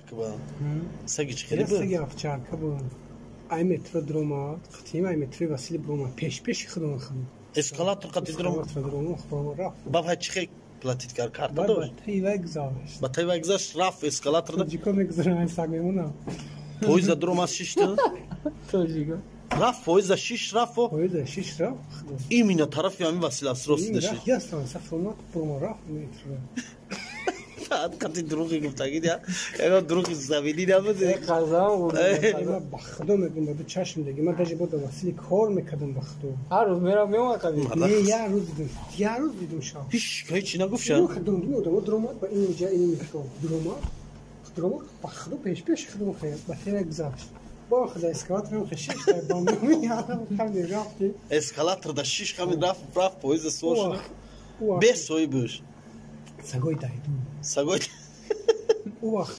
Овчарка ба. Саги чӣ хеле буд? Саги овчарка буд. Ай метро дуромад, қатиим ай метрои Васили буромад, пеш пеши худамон худам. Эскалатор қати дуром. Эскалатор дуромад, худамон рафт. Ба вай чӣ хел платить кард? Карта Баъд дошт? ба таи вай гузашт. Ба таи вай гузашт, рафт эскалаторда. Тоҷико мегузарам, ай саг мемонам. Поезда дуромад, шишта. Тоҷико. Рафт поезда шиш рафт. Поезда шиш рафт. Именно тарафи ҳамин Василовск даши. Я станция фурмат буромад, рафт метро. Қати дурӯғи гуфтагӣ я. Ягон дурӯғи завидӣ набуд. Қазам. Ман ба худо мегӯям, ба ду чашм деги. Ман даже бо Васили кор мекардам, ба худо. Ҳар рӯз мерав, меомад қади. Не, як рӯз дидам. Як рӯз дидам шав. Ҳич ҳеч нагуфт ша. Дуромад, одамо дуромад ба ин ҷа, ин метро. Дуромад. Дуромад, ба худо, пеш пеши худам хел. Ба тера гузашт. Бо худа эскалаторам хешиш ба меомад рафти. Эскалаторда шиш ҳамин рафт, рафт поезда сувор шуд. Бе соҳибаш. Сагои дайду. Сагои Ӯ вақт